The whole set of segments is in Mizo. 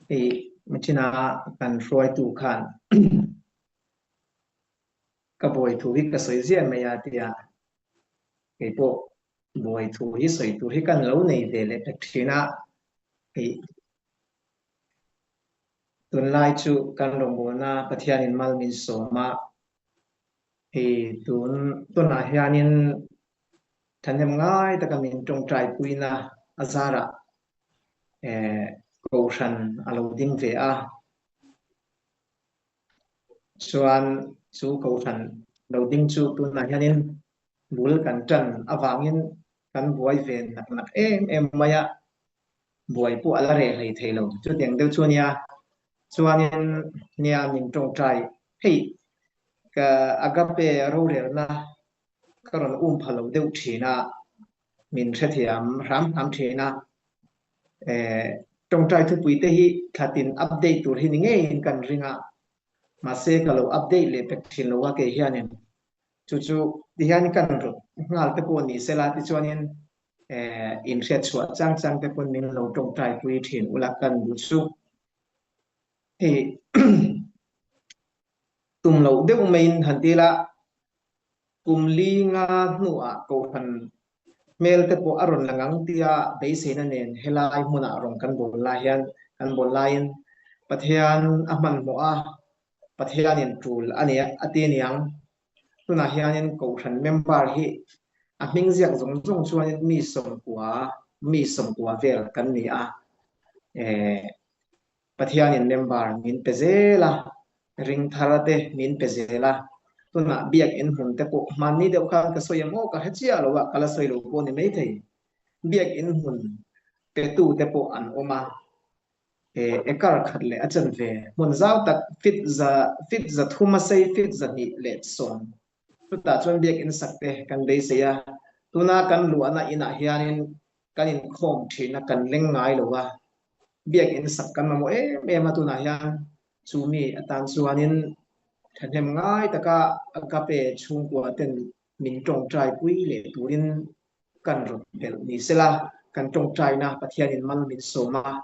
Hei machina kan hruaitu khan ka buai thu hi ka sawi ziah mai a tia kei pawh buai thu hi sawi tur hi kan lo nei ve leh pek thin a. Hei tunlai chu kan rawngbawlna Pathianin mal min sawm a, hei tun tunah hianin thahnem ngai taka min tawngtai puina a zarah eh kohhran a lo ding ve a. Chuan chu kohhran lo ding chu tunah hianin bul kan tan avangin kan buai ve nak nak em em mai a, buai pawh a la reh hlei thei lo. Chutiang deuh chu a nia. Chuanin nia min tawngtai hei ka Agape rorelna ka rawn um pha lo deuh thin a, min hrethiam hram hram thin a. Eh, tawngtai thupui te hi thlatin update tur hi ni ngeiin kan ring a, mahse ka lo update leh pek thin lo a kei hianin. Chu chu tihian kan rawt nghal te pawh ni sela tichuanin eh inhriat chhuah chang chang te pawn min lo tawngtai pui thin ula kan duh chu. Hei tum loh deuh maiin han ti ila kum li nga hnuah kohhran hmel te pawh a rawn la ngang tia beiseina nen helai hmunah rawn kan bawl lai hian kan bawl laiin Pathian a hmanhmawh a, Pathianin tul a ni a ti aniang. Tunah hianin kohhran member hi a hming ziak zawng zawng chuanin mi sawmkua mi sawmkua vel kan ni a, eh Pathianin member min pe zel a, ring thar te min pe zel a, tunah biakinn hmun te pawh hmanni deuh khan ka sawi ang aw ka hre chiah lo a, ka la sawi lo pawh ni maithei. Biakinn hmun petu te pawh an awm a, eh acre khat leh a chanve hmun zau tak feet za feet za thum a sei feet 210 chutah chuan biakinn sak te kan beisei a, tuna kan luahna inah hianin kan inkhawm thin a, kan leng ngai lo a, biakinn sak kan mamawh em em a tunah hian chu mi atan chuanin thahnem ngai taka Agape chhungkua ten min tawngtai pui leh turin kan rawn belh ni sela, kan tawngtaina Pathianin mal min sawm a,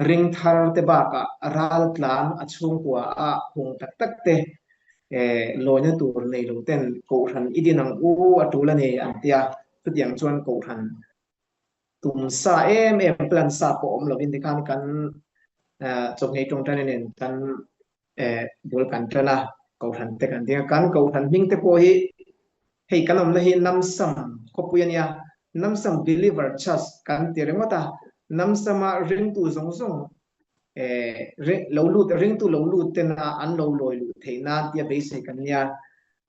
ring thar te bakah ral tlan a chhungkua a hung tak tak te lawina tur nei lo ten Kohhran i din ang u a tul a ni an ti a, chutiang chuan Kohhran tum sa em em plan sa pawh awm lovin tikhan kan chawhmeh tawngtaina nen kan bul kan tan a, Kohhran te kan ding a, kan Kohhran hming te pawh hi hei kan awmna hi Namsam khawpui a nia, Namsam Believer Church kan ti ringawt a, Namsama ringtu zawng zawng lo lut ringtu lo lut tena an lo lawi luh theih nan tia beisei kan nia,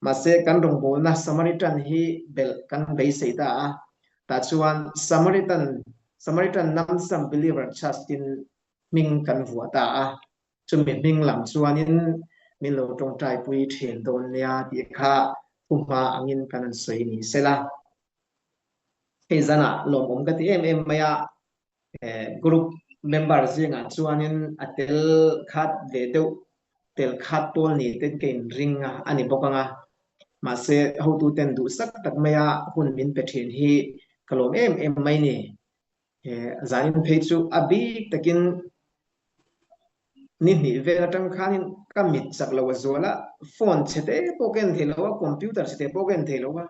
mahse kan rawngbawlna Samaritan hi belh kan beisei ta a, tah chuan Samaritan Samaritan Namsam Believer Church tin hming kan vuah ta a, chumi hming lam chuanin min lo tawngtaipui thin dawn nia tih kha thuhma angin kan han sawi ni sela. Hei zanah lawmawm ka ti em em mai a, group member zingah chuanin a tel khat ve deuh tel khat pawl ni ten ka inring a a ni bawk ang a. Mahse hotuten duhsak tak maia hun min pe thin hi ka lawm em em mai ni. Zanin phei chu a bik takin ni hnih vel atang khanin ka mit chak lo a zual a, phone chhe te pawh ka en thei lo a, computer chhe te pawh ka en thei lo a.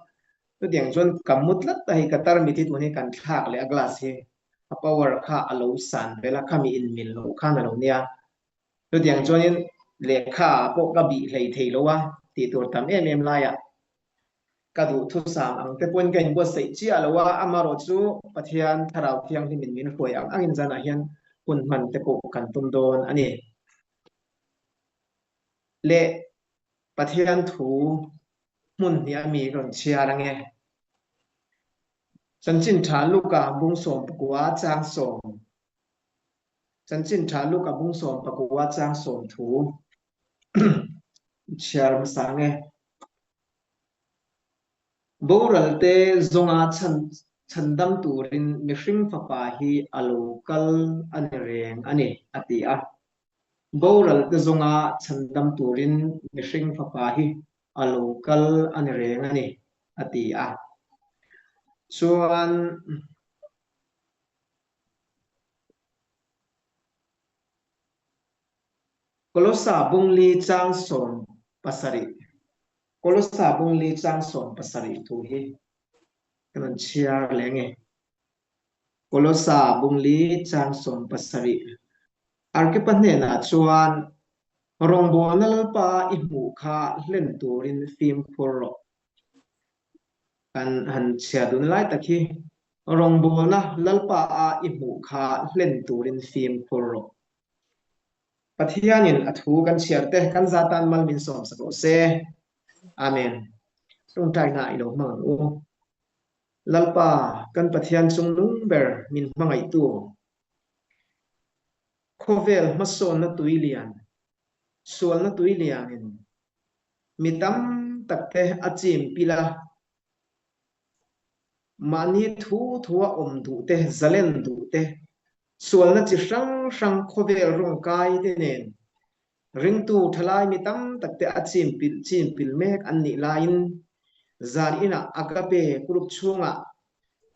Chutiang chuan ka mu tlat a hei ka tarmit hi tun hi kan thlak leh a glass hi a power kha a lo san vel a, khami inmil loh khan a lo nia. Chutiang chuanin lehkha ah pawh ka bih hlei thei lo a tih tur tam em em laiah ka duhthusam ang te pawhin ka inbuatsaih chiah lo a, amaherawh chu Pathian Thlarau Thianghlimin min hruai ang angin zanah hian hun hman te pawh kan tum dawn a ni. Leh Pathian thu hmun hnih a mi rawn chhiar ange. Chanchin tha Luka bung 19 chang 10. Chanchin tha Luka bung 19 chang 10 thu chhiar hmasa ange. Boral te zawnga chhan chhandam turin mihring fapa hi a lo kal a ni reng a ni, a ti a. Boral te zawnga chhandam turin mihring fapa hi a lo kal a ni reng a ni, a ti a. Chuan. Kolosa bungli chang 17 Kolosa bungli chang 17 thu hi kan rawn chhiar leh nge. Kolosa bungli chang 17 Arkipa hnenah chuan rawngbawlna Lalpa i hmuh kha hlen turin fimkhur rawh. Kan han chhiar dun lai tak hi rawngbawlna Lalpa a i hmuh kha hlen turin fimkhur rawh. Pathianin a thu kan chhiar te kan za tan mal min sawm sak rawh se. Amen. Tawngtaina i lo hmang ang u. Lalpa, kan Pathian chungnung ber min hmangaihtu, khawvel hmasawnna tui lian, sualna tui lianin mi tam takte a chim pil a, Mahni thu thua awm duh te, zalen duh te, sualna chi hrang hrang khawvel rawngkai te nen ringtu thalai mi tam tak te a chim pilh chin pilh mek an nih laiin zan inah Agape group chhungah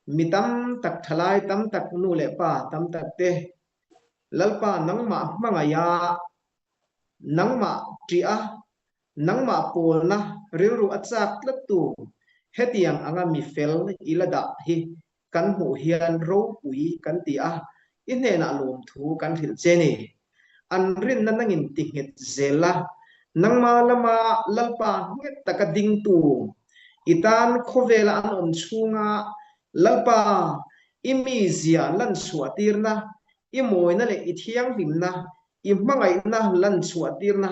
mi tam tak thalai tam tak nu leh pa tam tak te Lalpa nangmah hmangaiha nangmah ṭih a Nangmah pawlna rilru a chak tlattu hetiang anga mi fel i la dah hi kan hmuh hian ropui kan ti a, i hnenah lawmthu kan hrilh che ni. An rinna nangin ti nghet zel la, nangma lama Lalpa nghet taka dingtu i tan khawvela an awm chhunga Lalpa i mizia lanchhuah tirna, i mawina leh i thianghlimna I hmangaihna lan chhuah tirna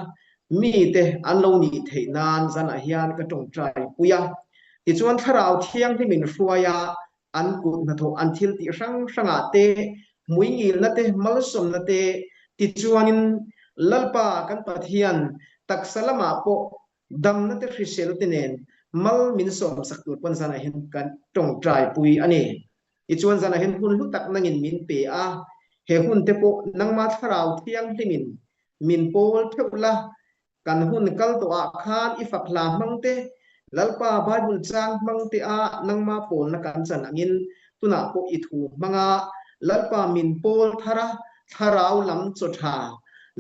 mite an lo nih theih nan zanah hian ka tawngtai pui a. Tichuan Thlarau Thianghlimin hruai a, an kut hnathawh an thil tih hrang hrangah te, hmuingilna te, malsawmna te, tichuanin Lalpa kan Pathian taksa lamah pawh damna te hrisel te nen mal min sawmsak tur pawn zanah hian kan tawngtai pui a ni. Tichuan zanah hian hun hlu tak nangin min pe a, he hun te pawh nangma Thlarau Thianghlimin min pawl theuh la, kan hun kal tawhah khan i fak hla hmang te, Lalpa Bible chang hmang te a nangma pawlna kan chan angin tunah pawh i thu hmanga Lalpa min pawl thar a, Thlarau lam chaw tha,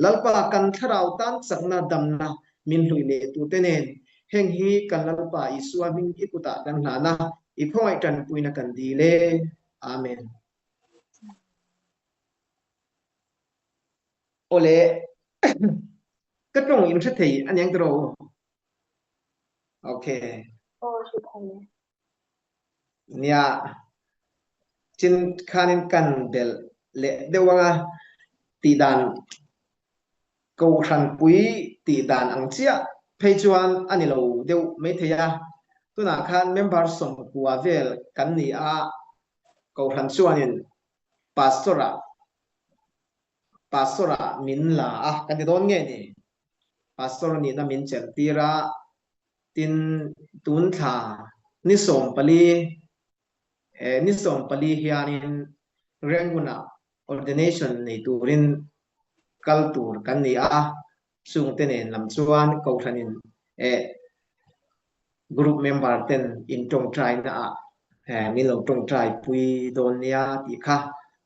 Lalpa kan Thlarau tan chakna damna min hlui leh tute nen heng hi kan Lalpa Isua hming i kutah kan hlan a, i khawngaih tanpuina kan dil e. Amen. Awle, ka tawng in hre thei a niang tiraw u? Okay. Aw, hre thei e. Nia, chin khanin kan belh leh deuh anga tihdan Kohhranpui tih dan ang chiah phei chuan a ni lo deuh maithei a, tunah khan member 90 vel kan ni a, Kohhran chuanin Pastor-ah Pastor-ah min la a, kan ti dawn nge ni? Pastor nihna min chelh tir a, tin tun thla ni 14 ni 14 hianin Rangoon-ah Ordination nei turin kal tur kan ni a, chungte nen lam chuan Kohhranin eh group member ten in tawngtaina ah min lo tawngtai pui dawn nia tih kha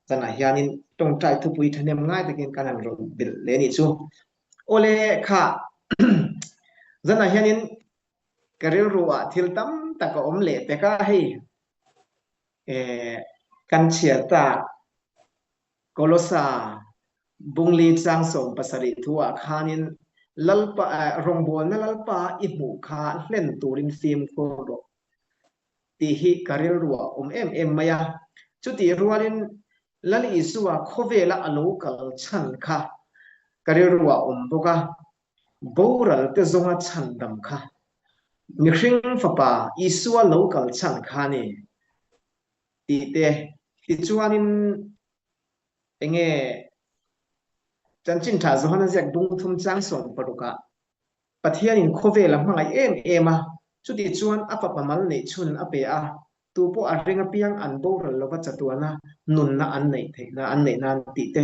zanah hianin tawngtai thupui thahnem ngai takin kan han rawn belh leh a nih chu. Awle kha zanah hianin ka rilru ah thil tam tak a awm leh pek a hei. Kan chhiar tak Kolosa bungli chang 17 thu-ah khanin Lalpa rawngbawlna Lalpa i hmuh kha hlen turin fimkhur rawh tih hi ka rilruah awm em em mai a. Chutih rualin Lal Isua khawvela a lo kal chhan kha ka rilruah awm bawk a, boral te zawnga chhandam kha mihring fapa Isua lo kal chhan kha a ni tih te tichuanin enge Chanchin Tha Johana ziak bung thum chang 16 ah Pathianin khawvel a hmangaih em em a, chuti chuan a fapa mal neih chhun a pe a, tu pawh a ring apiang an boral lova chatuana nunna an neih theihna an neih nan tih te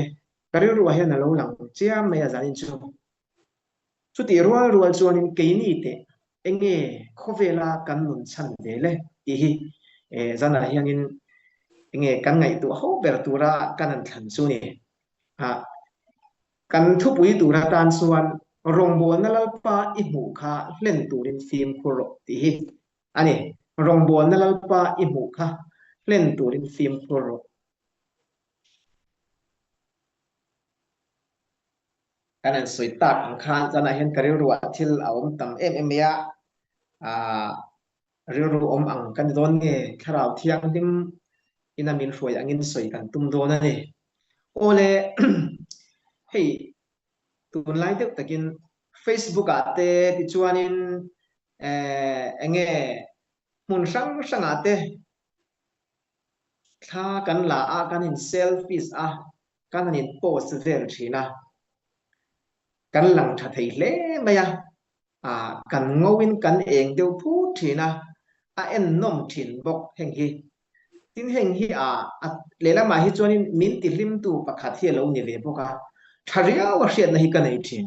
Ka rilruah hian a lo lang chiam mai a zanin chu. Chutih rual rual chuanin keini teh enge khawvela kan nun chhan ve le tih hi zanah hianin enge kan ngaihtuah ho ber tura kan han thlan chu ni. Kan thupui tur atan chuan rawngbawlna Lalpa i hmuh kha hlen turin fimkhur rawh tih hi a ni. Rawngbawlna Lalpa i hmuh kha hlen turin fimkhur rawh. Kan han sawi tak ang khan zanah hian ka rilruah thil a awm tam em em mai a, aah rilru awm ang ka ni dawn nge Thlarau Thianghlim ina min hruai angin sawi kan tum dawn a ni. Aw le, hei tunlai deuh takin Facebook ah te tichuanin eh enge hmun hrang hrangah te Thla kan la a, kan in selfies a, kan han in post vel thin a, kan lang tha thei hle mai a, ah kan ngo in kan eng deuh phut thin a, a ennawm thin bawk heng hi. Tin heng hi ah a lehlamah hi chuanin min tihlimtu pakhat hi a lo ni ve bawk a, tha riau a hriatna hi ka nei thin.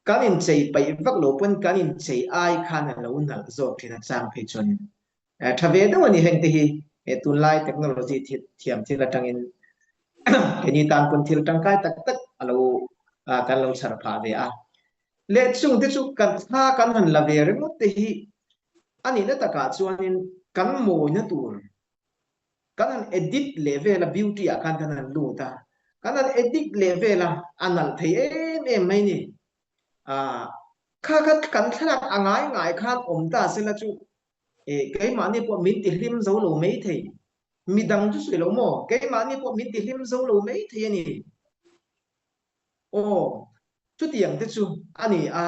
Kan inchei paih vak lo pawn kan inchei ai khan a lo nalh zawk thin a chang phei chuan tha ve deuh a ni heng te hi tunlai technology thiam thil atangin keini tan pawn thil tangkai tak tak a lo kan lo chhar phah ve a. Leh chung te chu kan thla kan han la ve ringawt te hi a nihna takah chuanin kan mawina tur Kan han edit leh vel a, beauty ah khan kan han lut a, kan han edit leh vel a, a nalh thei em em mai ni. Ah, kha kha kan thlalak a ngai ngai khan awm ta sela chu eh keimahni pawh min ti hlim zo lo mai thei. Midang chu sawi lo maw? Keimahni pawh min ti hlim zo lo mai thei a ni. Aw, chutiang te chu a ni a,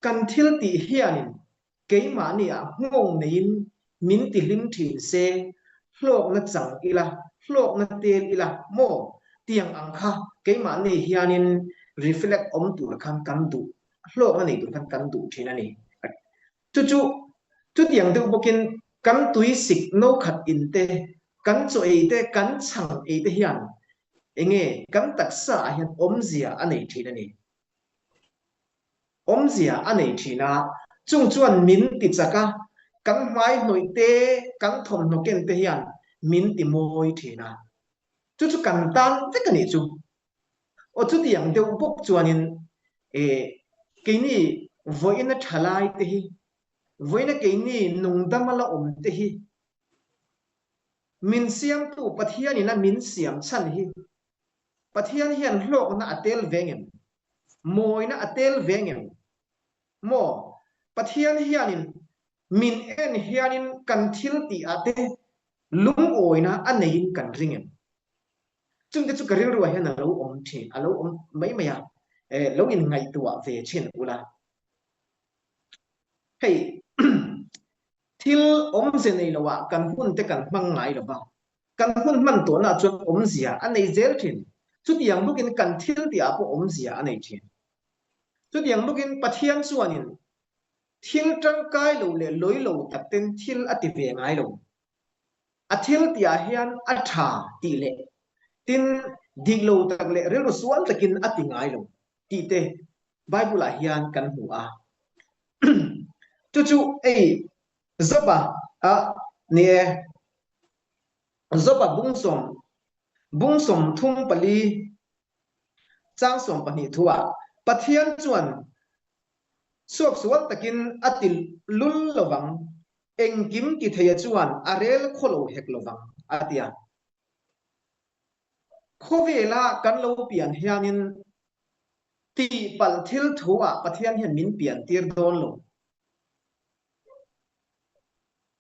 kan thil tih hianin keimahni ah nghawng neiin min ti hlim thin se, hlawkna chang ila, hlawkna tel ila maw? Tiang ang kha keimahni hianin reflect awm tur khan kan duh, hlawkna nei tur khan kan duh thin a ni. Chu chu chutiang deuh bawkin kan tui sik no khat in te, kan chaw ei te, kan chhang ei te hian enge kan taksa ah hian awmzia a nei thin a ni. Awmzia a nei thin a, chung chuan min ti chak a, kan hmai hnawih te, kan thawmhnaw ken te hian min ti mawi thin a. Chu chu kan tan vek a nih chu. Aw chutiang deuh bawk chuanin eh keini vawiina tha lai te hi, vawiina keini nungdama la awm te hi min siamtu Pathianin a min siam chhan hi Pathian hian hlawkna a tel ve ngem? Mawina a tel ve ngem? Maw? Pathian hianin min en hianin kan thil tih ah te lungawina a neiin kan ring em? Chungte chu ka rilruah hian a lo awm thin, a lo awm mai mai a, lo inngaihtuah ve thin ula. Hei, thil awmze nei loah kan hun te kan hmang ngai lo va, kan hun hman tawhnaah chuan awmzia a nei zel thin. Chutiang bawkin kan thil tihah pawh awmzia a nei thin. Chutiang bawkin Pathian chuanin thil tangkai lo leh lawi lo tak ten thil a ti ve ngai lo. A thil tihah hian a tha tih leh tin dik lo tak leh rilru sual takin a ti ngai lo tih te Bible-ah hian kan hmu a. Chu chu ei Job-a a ni e. Job-a bungsawm bungsawm thum pali chang 12 thuah Pathian chuan suaksual takin a ti lul lovang Engkim ti theia chuan a rel khaw lo hek lo vang, a ti a. Khawvela kan lo pian hianin tihpalh thil thu-ah Pathian hian min pian tir dawn lo.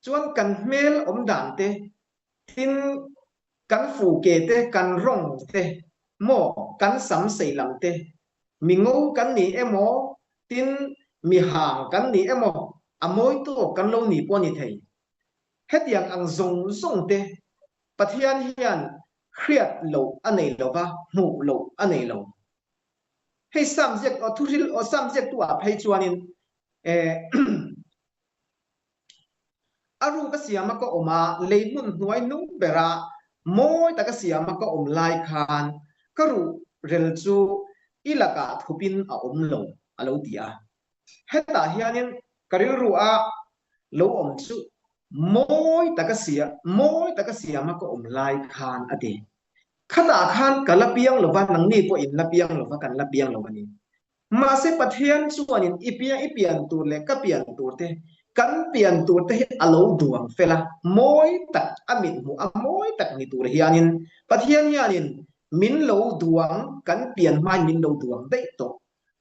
Chuan kan hmel awm dan te, tin Kan fu ke te, kan rawng te maw, kan sam sei lam te, mi ngo kan ni emaw, tin mi hang kan ni emaw, a mawi tawk kan lo ni pawh a ni thei. Hetiang ang zawng zawng te Pathian hian hriat loh a nei lo va, hmuh loh a nei lo. Hei Sam ziak, thuhril, Sam ziaktu ah phei chuanin eh A ruk a siam a ka awm a, lei hmun hnuai hnung bera mawi taka siam a ka awm lai khan ka ruh rel chu i lakah thupin a awm lo, a lo ti a. Hetah hianin ka rilru a lo awm chu mawi taka siam, mawi taka siam a ka awm lai khan a ti. Khatah khan ka la piang lo va, nangni pawh in la piang lo va, kan la piang lo a ni. Mahse Pathian chuanin i piang i pian tur leh ka pian tur te, kan pian tur te hi a lo duang fel a, mawi tak a mithmuh a mawi tak ni tur hianin Pathian hianin min lo duang, kan pian hmain min lo duang daih tawh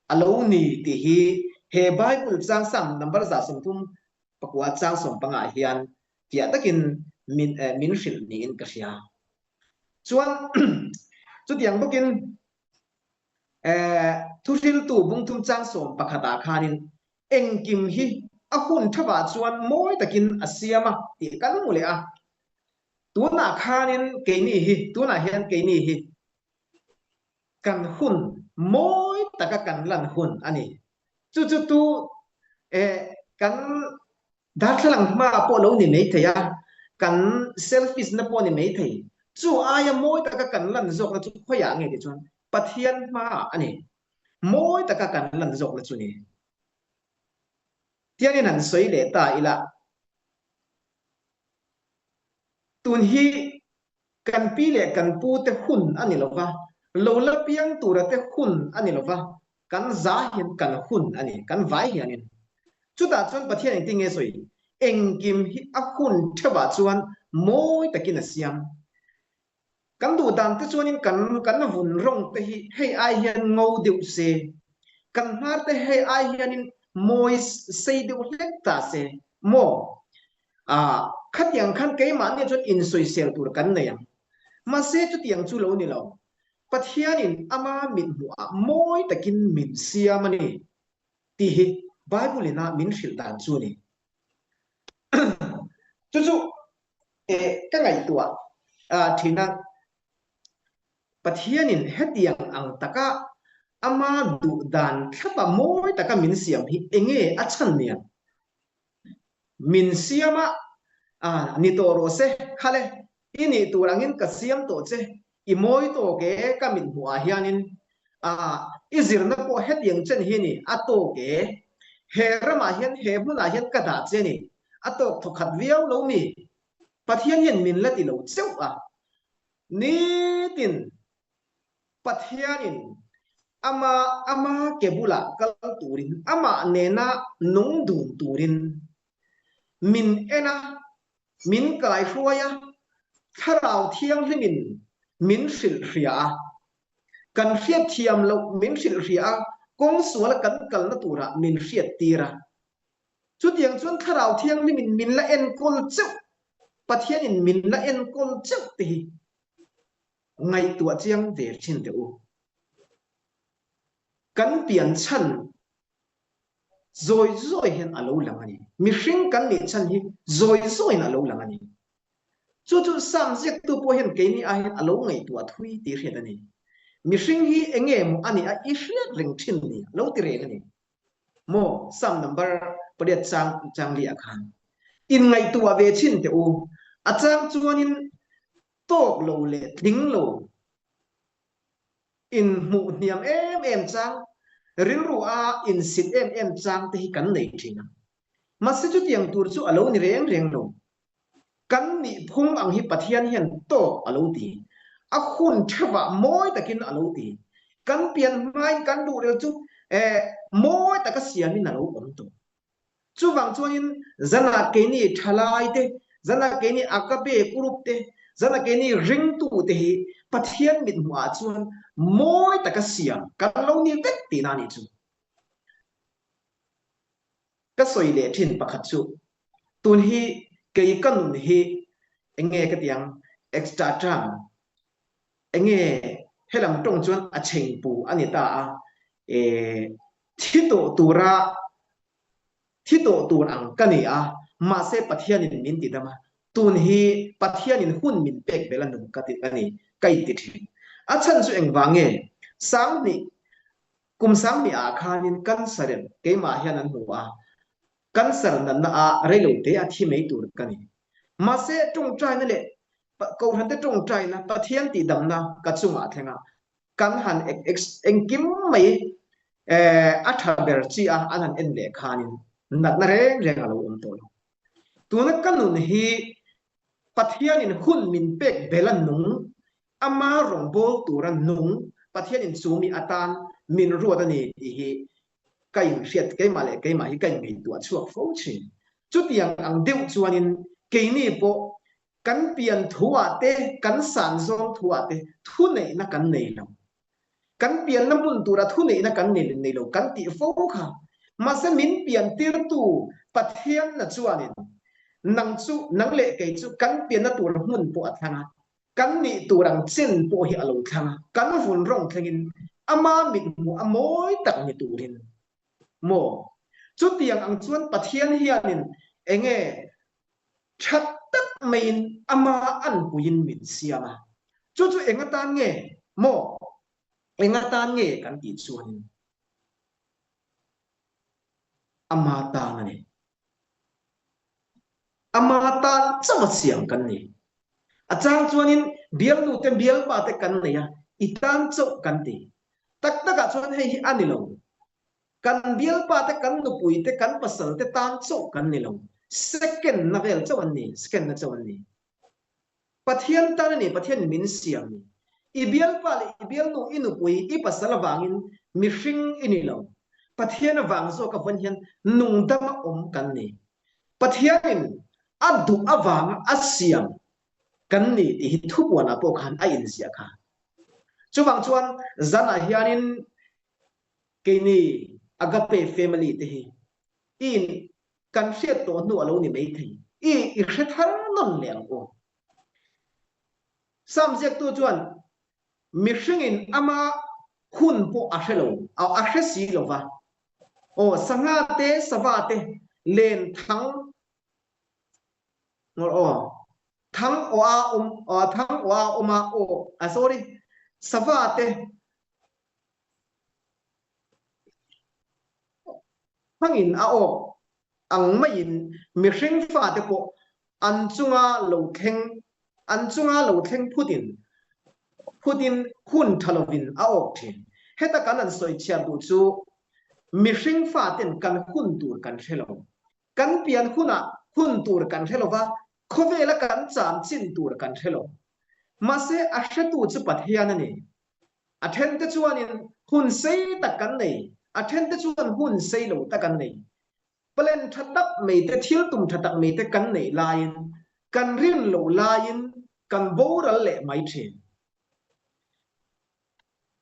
a lo ni tih hi he Bible chang Psalm number 130 pakua chang sawmpangah hian fiah takin min min hrilh niin ka hria. Chuan chutiang bawkin thuhriltu bungthum chang sawm pakhatah khanin engkim hi a hun thapah chuan mawi takin a siam a tih kan hmu leh a. Tunah khanin keini hi, tunah hian keini hi kan hun mawi taka kan lan hun a ni. Chu chu tu kan darthlalang hmaah pawh lo ni mai thei a, kan selfish na pawh ni mai thei. Chu aia mawi taka kan lan zawkna chu khawiah nge tih chuan Pathian hmaah a ni. Mawi taka kan lan zawkna chu ni. Tiangin han sawi leh ta ila, tun hi Kan pi leh kan pu te hun a ni lo va, lo la piang tura te hun a ni lo va, kan za hian kan hun a ni, kan vai hianin. Chutah chuan Pathian engtin nge sawi? Engkim hi a hun theuhah chuan mawi takin a siam. Kan duh dan te chuanin kan kan vun rawng te hi hei ai hian ngo deuh se, kan hnar te hei ai hianin mawi sei deuh hlek ta se maw? A, khatiang khan keimahni chuan insawisel tur kan nei ang. Mahse chutiang chu lo ni lo. Pathianin ama mithmuhah mawi takin min siam a ni tih hi Bible ina min hrilh dan chu a ni. Chu chu ka ngaihtuah thin a, Pathianin hetiang ang taka ama duh dan thlapa mawi taka min siam hi enge a chhan niang? Min siam a, a ni tawh rawh se, khale, i nih tur angin ka siam tawh che, i mawi tawk e, ka mit hmuhah hianin, a, i zirna pawh hetiang chen hi ni, a tawk e, he ramah hian, he hmunah hian ka dah che ni, a tawk thawkhat viau lo mi, Pathian hian min la ti lo cheuh a, nitin. Pathianin ama ama ke bulah kal turin, amah nena nung dun turin min en a, min kaihruai a, Thlarau Thianghlimin min hrilhhria a, kan hriatthiam loh min hrilhhria a, kawng suala kan kalna turah min hriattir a. Chutiang chuan Thlarau Thianghlimin min la enkawl cheuh, Pathianin min la enkawl cheuh te hi Ngaihtuah chiang ve thin teh u. Kan pian chhan zawi zawi hian a lo lang a ni. Mihring kan nih chhan hi zawi zawiin a lo lang a ni. Chu chu Psalm ziaktu pawh hian keini ai hian a lo ngaihtuah thui tih hriat a ni. Mihring hi eng nge maw a nih a i hriat reng thin ni a lo ti reng a ni. Maw Psalm number pariat chang chang liah khan inngaihtuah ve thin teh u. A chang chuanin tawk lo leh tling lo inhmuh hniam em em chang, rilru a insit em em chang te hi kan nei thin a. Mahse chutiang tur chu a lo ni reng reng lo. Kan nih phung ang hi Pathian hian tawk a lo ti. A hun theuhah mawi takin a lo ti. Kan pian hmain kan duhrel chu eh mawi taka siamin a lo awm tawh. Chuvang chuanin zanah keini thalai te, zanah keini Agape group te, zanah keini ringtu te hi Pathian mithmuhah chuan mawi taka siam kan lo ni vek tihna a nih chu. Ka sawi leh thin pakhat chu tun hi kei ka nun hi enge ka ti ang extra term enge helam tawng chuan a chhengpu a ni ta a, e thi tawh tura thi tawh tur ang ka ni a, mahse Pathianin min ti dam a, tun hi Pathianin hun min pek bel a nung ka ti a ni, ka inti thin. A chhan chu engvang nge? Sanghnih, kum sanghnih ah khanin cancer in keimah hian an hmu a, cancer natna ah reilote a thi mai tur ka ni. Mahse tawngtaina leh Kohhrante tawngtaina Pathian tihdamna ka chungah a thleng a, kan han engkim mai a tha ber chi a an han en leh khanin natna reng reng a lo awm tawh lo. Tuna ka nun hi Pathianin hun min pek bel a nung. Ama rawngbâwl tura nung Pathianin chu mi atan min ruat a ni tih hi ka inhriat, keimah leh keimah hi ka inngaihtuah chhuak fo thin. Chutiang ang deuh chuanin keini pawh kan pian thuah te, kan san zawng thuah te thuneihna kan nei lo. Kan pianna hmun tura thuneihna kan nei nei lo kan tih fo kha. Mahse min pian tirtu Pathianna chuanin nang chu, nang leh kei chu kan pianna tur hmun pawh a thlang a, kan nih tur ang chen pawh hi a lo thlang a, kan vun rawng thlengin ama mithmuh a mawi tak ni turin maw? Chutiang ang chuan Pathian hianin enge tha tak maiin ama anpuiin min siam a, chu chu eng atan nge maw? Eng atan nge kan tih chuanin ama tan a ni. Ama tan chauh a siam kan ni. A chang chuanin bialnu te bialpa te kan nei a, i tan chauh kan ti. Tak takah chuan hei hi a ni lo. Kan bialpa te, kan nupui te, kan pasal te tan chauh kan ni lo. Second na vel chauh an ni, second na chauh an ni. Pathian tan a ni, Pathian min siam ni. I bialpa leh i bialnu, i nupui, i pasal avangin mihring i ni lo. Pathian avang zawk avawn hian nungdama awm kan ni. Pathianin a duh avanga a siam kan ni tih hi thupuanah pawh khan a inziah kha. Chuvang chuan zanah hianin keini Agape family te hi i in Kan hriat tawh hnu a lo ni mai thei. I i hre thar nawn leh ang u. Sam ziaktu chuan mihringin ama hun pawh a hre lo, a hre si lo va. Aw, sangha te, sava te, len thang ngawr aw, thang aw a awm, thang aw a awm a, aw, a sorry, sava te, Hmangin a awk ang maiin mihring fate pawh an chunga lo thleng an chunga lo thleng phutin phutin hun tha lovin a awk thin. Heta kan an sawi chhiar duh chu mihring faten kan hun tur kan hre lo. Kan pian hunah hun tur kan hre lova, khawvela kan cham chin tur kan hre lo. Mahse a hretu chu Pathian a ni. A thente chuanin hun sei tak kan nei, a thente chuan hun sei lo tak an nei. Plan tha tak mai te, thil tum tha tak mai te kan neih laiin, kan rin loh laiin kan boral leh mai thin.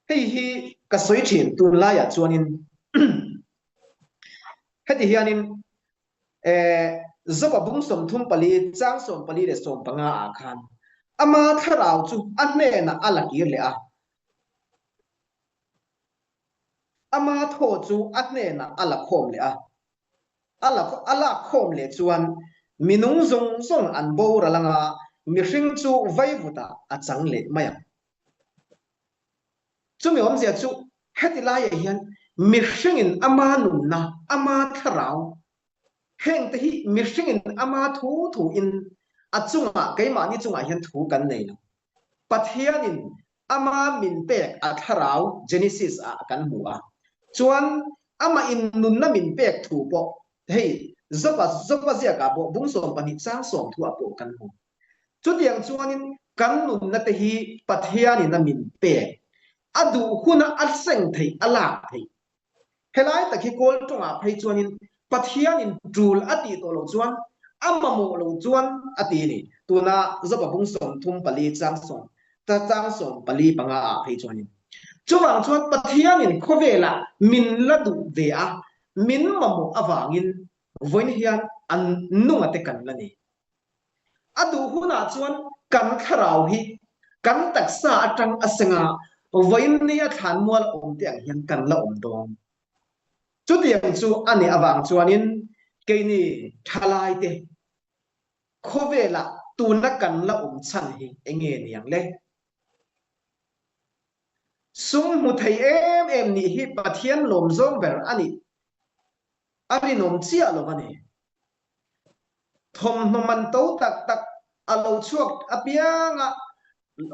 Hei hi ka sawi thin tunlaiah chuanin heti hianin Joba bung 34 chang 44 leh 15 ah khan ama thlarau chu a hnenah a la kir leh a, ama thaw chu a hnenah a la khawm leh a, a la a lak khawm leh chuan mi nung zawng zawng an boral anga mihring chu vaivutah a chang leh mai ang. Chumi awmzia chu heti laiah hian mihringin ama nunna, ama thlarau, hengte hi mihringin ama thu thuin a chungah, keimahni chungah hian thu kan nei lo. Pathianin ama min pek a thlarau Genesis ah kan hmu a, chuan amah in nunna min pek thu pawh hei Joba Joba ziakah pawh bung 12 chang sawm thuah pawh kan hmu. Chutiang chuanin kan nunna te hi Pathianin a min pek, a duh huna a seng theih, a lak theih. Helai tak hi kawl tawngah phei chuanin Pathianin tul a tih tawh loh chuan, a mamawh loh chuan a ti a ni. Tuna Joba bung 34 chang sawm, chang 45 ah phei chuanin. Chuvang chuan Pathianin khawvelah min la duh ve a, min mamawh avangin vawiin hian an nunga te kan la ni. A duh hunah chuan kan thlarau hi kan taksa atang a senga vawiin ni a thlanmual awm te ang hian kan la awm dawn. Chutiang chu a nih avang chuanin keini thalai te khawvelah tuna kan la awm chhan hi enge niang le? Sum hmu thei em em nih hi Pathian lawm zawng ber a nih a rinawm chiah lo a ni. Thawmhnaw man to tak tak a lo chhuak apianga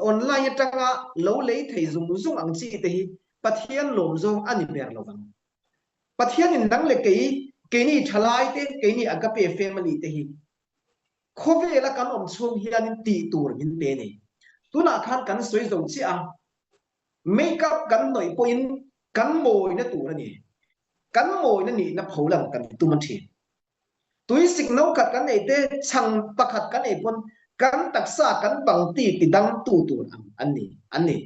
online atanga lo lei thei zung zung ang chi te hi Pathian lawm zawng a ni ber lo vang. Pathianin nang leh kei, keini thalai te, keini Agape family te hi khawvela kan awm chhung hianin tih tur min pe nei. Tunah khan kan sawi zo chiah a, make-up kan hnawih pawhin kan mawina tur a ni. Kan mawina nihna pholang kan tum a thin. Tuisik no khat kan ei te, chhang pakhat kan ei pawn kan taksa kan bang ti ti dang tu tur ang an ni an ni.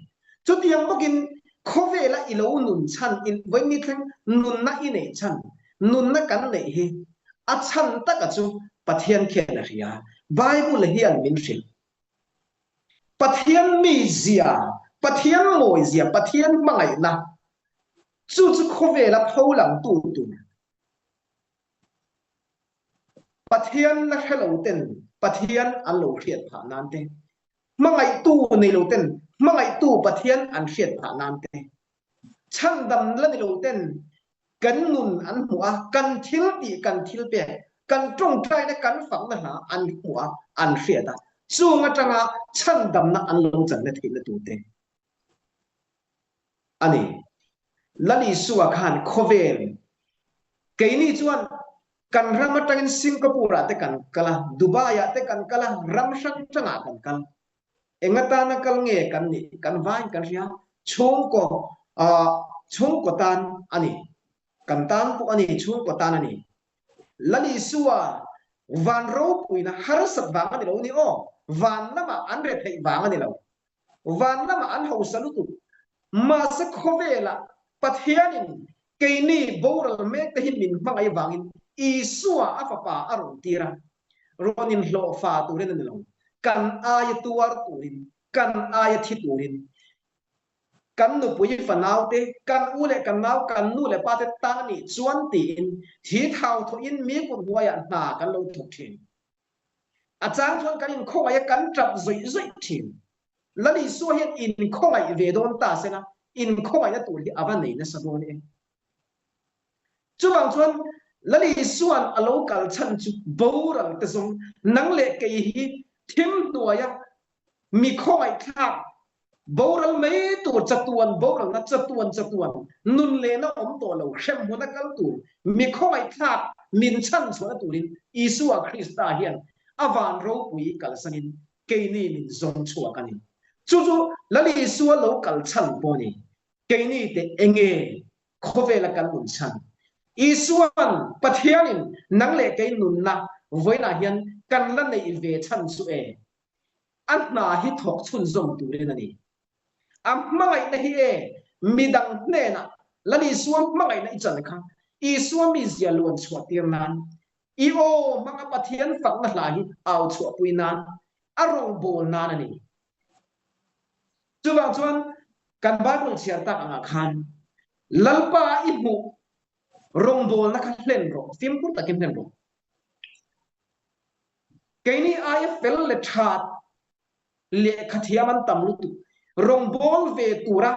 Chutiang bawkin khawvela i lo nun chhan in vawiin thleng nunna i neih chhan, nunna kan neih hi a chhan taka chu Pathian khian a hria. Bible hian min hrilh. Pathian mizia, Pathian mawizia, Pathian hmangaihna chu chu khawvela pholang tu tur. Pathian la hre lo ten Pathian an lo hriat phah nan te, hmangaihtu nei lo ten hmangaihtu Pathian an hriat phah nan te, chhandam la ni lo ten kan nun an hmuh a, kan thil tih, kan thil pek, kan tawngtaina, kan fakna hla an hmuh a, an hriat a, chung atanga chhandamna an lo channa theihna tur te a ni. Lal Isua khan khawvel keini chuan kan ram atangin Singapore ah te kan kal a, Dubai ah te kan kal a, ram hrang hrangah kan kal. Eng atana kal nge kan nih kan vain kan hria, chhungkaw ah chhungkaw tan a ni. Kan tan pawh a ni, chhungkaw tan a ni. Lal Isua van ropuina harsat vang a ni lo ni aw, van lamah an retheih vang a ni lo. Van lamah an hausa lutuk. Mahse khawvelah Pathianin keini boral mek te hi min hmangaih vangin Isua a fapa a rawn tir a, rawn inhlawhfa turin a ni lo, kan aia tuar turin, kan aia thi turin, kan nupui fanau te, kan u leh kan nau, kan nu leh pa te tan a nih chuan tiin thi thau thawhin mi kut hnuaiah hna kan lo thawk thin. A chang chuan kan inkhawngaih a, kan tap zawih zawih thin. Lal Isua hian inkhawngaih ve dawn ta se la, inkhawngaihna tur hi a va nei nasa dawn e. Chuvang chuan Lal Isua'n a lo kal chhan chu boral te zawng nang leh kei hi thim hnuaia mi khawngaihthlak boral mai tur chatuan boralna chatuan chatuan nun lehna awm tawh lo hremhmun a kal tur mi khawngaihthlak min chhan chhuahna turin Isua Krista hian a van ropui kalsanin keini min zawng chhuak a ni. Chu chu Lal Isua lo kal chhan pawh a ni. Keini te enge khawvela kan nun chhan? Isua'n Pathianin nang leh kei nunna vawiinah hian kan la neih ve chhan chu e? A hna hi thawk chhunzawm turin a ni. A hmangaihna hi e, midang hnenah Lal Isua hmangaihna i chan kha Isua mizia luan chhuah tir nan, i aw hmanga Pathian fakna hla hi au chhuahpui nan, a rawngbâwl nan a ni. Chuvang chuan kan Bible chhiar tak angah khan Lalpa i hmuh rawngbâwlna kha hlen rawh, fimkhur takin hlen rawh. Keini aia fel leh tha lehkha thiam an tam lutuk. Rawngbâwl ve tura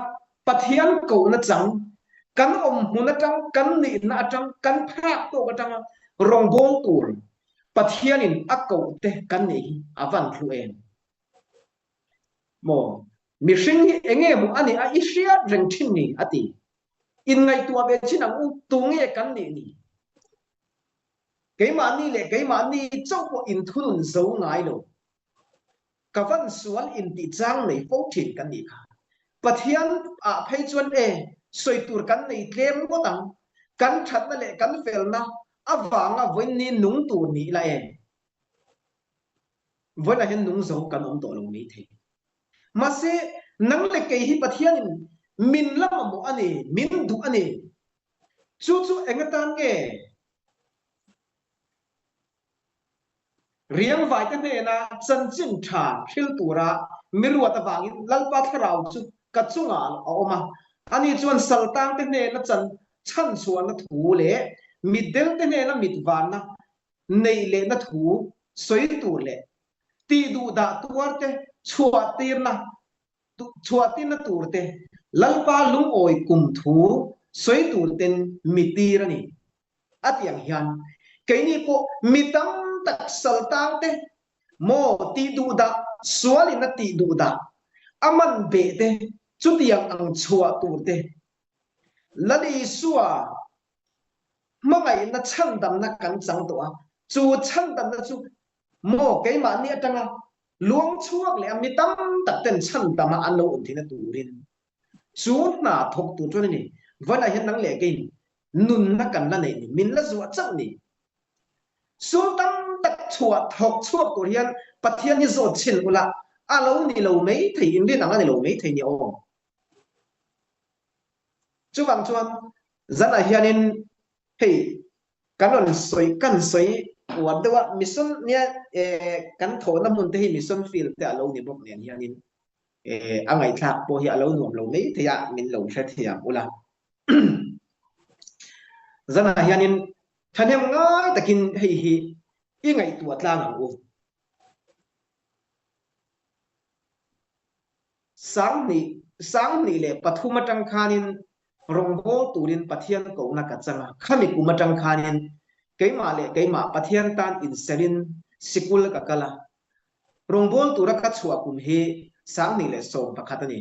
Pathian kohna chang, kan awm hmun atang, kan nihna atang, kan phak tawk atanga rawngbâwl tur Pathianin a koh te kan nih hi a van hlu em? Maw? Mihring hi eng nge maw a nih a i hriat reng thin ni? a ti. Inngaihtuah ve chin ang u, tu nge kan nih ni? Keimahni leh keimahni chauh pawh inthunun zo ngai lo. Ka van sual intih chang nei fo thin kan nih kha. Pathian ah phei chuan e, sawi tur kan nei tlem ngawt ang. Kan thatna leh kan felna avanga vawiinni nung tur ni ila e. Vawiinah hian nung zo kan awm tawh lo mai thei. Mahse, nang leh kei hi Pathianin min la mamawh a ni, min duh a ni. Chu chu eng atan nge Riangvaite hnena chanchin tha hril tura mi ruat avangin Lalpa thlarau chu ka chungah a awm a. Ani chuan saltangte hnena chan chhanchhuahna thu leh mitdelte hnena mitvanna neih lehna thu sawi tur leh tihduhdah tuarte chhuahtirna Chhuahtinna turte Lalpa lungawi kum thu sawi turten mi tir a ni. A ti ang hian keini pawh mi tam tak saltangte maw tih duh dah, sualin a tih duh dah, a man beh te chutiang ang chhuah turte Lal Isua hmangaihna chhandamna kan chang tawh a, chu chhandamna chu maw keimahni atanga. Luang chhuak leh a mi tam tak ten chhan tama an lo awm theihna turin chu hna thawk tur chuan a ni. Vawiinah hian nang leh keiin nunna kan la neih ni, min la zuah chauh ni. Sum tam tak chhuah thawk chhuak tur hian Pathian hi zawt chhin ula a lo ni lo mai thei, inrin ang a ni lo mai thei ni aw. Chuvang chuan zanah hianin hei kan rawn sawi kan sawi uar deuh a, mission nia kan thawhna hmun te hi mission field te a lo ni bawk nen hianin a ngaihthlak pawh hi a lo nuam lo mai thei a, min lo hrethiam ula. Zanah hianin thahnem ngai takin hei hi i ngaihtuah tlang ang u. 2003 atang khanin rawngbawl turin Pathian kohna ka chang a, khami kum atang khanin keimah leh keimah Pathian tan inserhin sikul ka kal a. Rawngbawl tura ka chhuah kum hi 2011 a ni.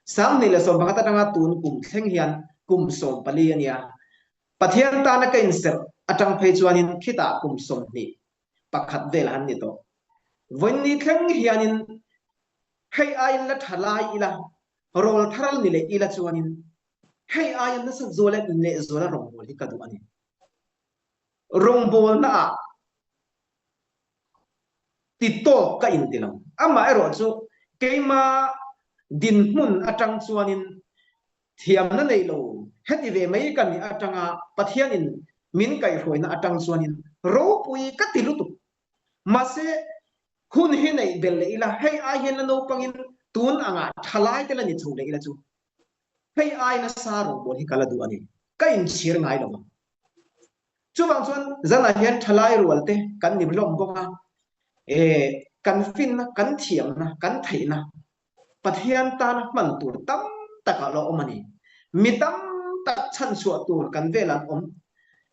2011 atanga tun kum thleng hian kum 14 a nia. Pathian tana ka inserh atang phei chuanin khitah kum 21 vel han ni tawh. Vawiinni thleng hianin hei aiin la tha lai ila, rawl thar ni leh ila chuanin hei aia nasa zuala lehzuala rawngbâwl hi ka duh a ni. Rawngbâwlnaah ti tawk ka inti lo. Amaherawh chu keima dinhmun atang chuanin thiamna nei lo heti ve mai ka nih atanga Pathianin min kaihhruaina atang chuanin ropui ka ti lutuk. Mahse, hun hi neih belh leh ila, hei ai hian la naupangin tun angah thalai te la ni chho leh ila chu hei ai nasa rawngbawl hi ka la duh a ni. Ka inchhir ngai lo vang. Chuvang chuan zanah hian thalai rual te kan ni hlawm bawk a, kan finna, kan thiamna, kan theihna Pathian tana hman tur tam tak a lo awm a ni. Mi tam tak chhanchhuah tur kan vel an awm.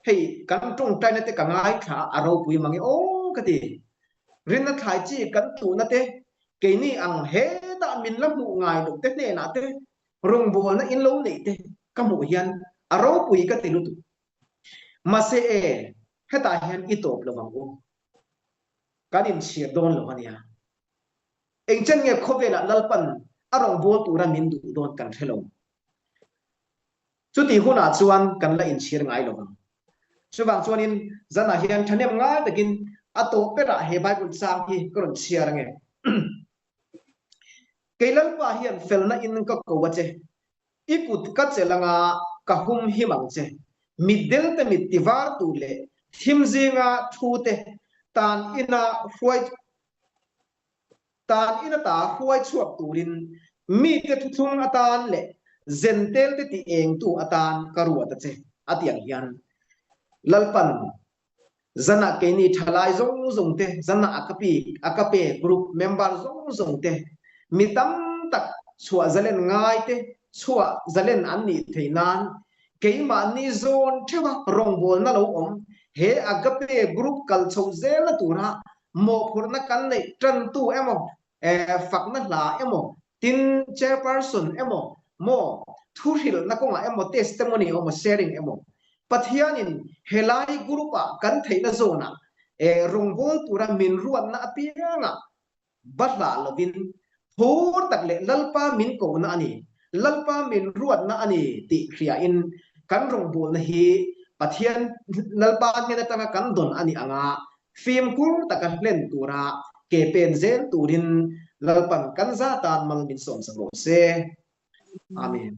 Hei kan tawngtaina te ka ngaithla a, a ropui mang e aw ka ti. Rinna thlai chi kan tuhna te, keini ang hetah min la hmuh ngai loh te hnenah te rawngbawlna in lo neih te ka hmuh hian a ropui ka ti lutuk. Mahse e, hetah hian i tawp lo ang u. Kan inchhir dawn lo a nia. Engchen nge khawvelah Lalpan a rawngbâwl tura min duh dawn kan hre lo. Chutih hunah chuan kan la inchhir ngai lo vang. Chuvang chuanin zanah hian thahnem ngai takin a tawh berah he Bible chang hi ka rawn chhiar ange. Kei Lalpa hian felna in ka ko a che. I kut ka chelh anga ka hum him ang che. Mitdelte mit tivar tur leh thim zinga thu te tan ina hruai Tan in ata hruai chhuak turin mite thuthlung atan leh zentelte ti engtu atan ka ruat a che, a ti ang hian Lalpan zanah keini thalai zawng zawng te, zanah a ka pi, a ka pe group member zawng zawng te, mi tam tak chhuah zalen ngai te chhuah zalen an nih theih nan keimahni zawn theuha rawngbawlna lo awm he Agape group kal chho zelna tura mawhphurhna kan neih tantu emaw, fakna hla emaw, tin chairperson emaw, maw thuhrilhna kawngah emaw, testimony emaw, sharing emaw, Pathianin helai group-ah kan theihna zawnah rawngbâwl tura min ruatna apiangah Bahlah lovin phur tak leh Lalpa min kohna a ni, Lalpa min ruatna a ni tih hriain kan rawngbawlna hi Pathian Lalpa hnen atanga kan dawn a nih anga fimkhur taka hlen tura ke pen zel turin Lalpan kan za tan mal min sawmsak rawh se. Amen.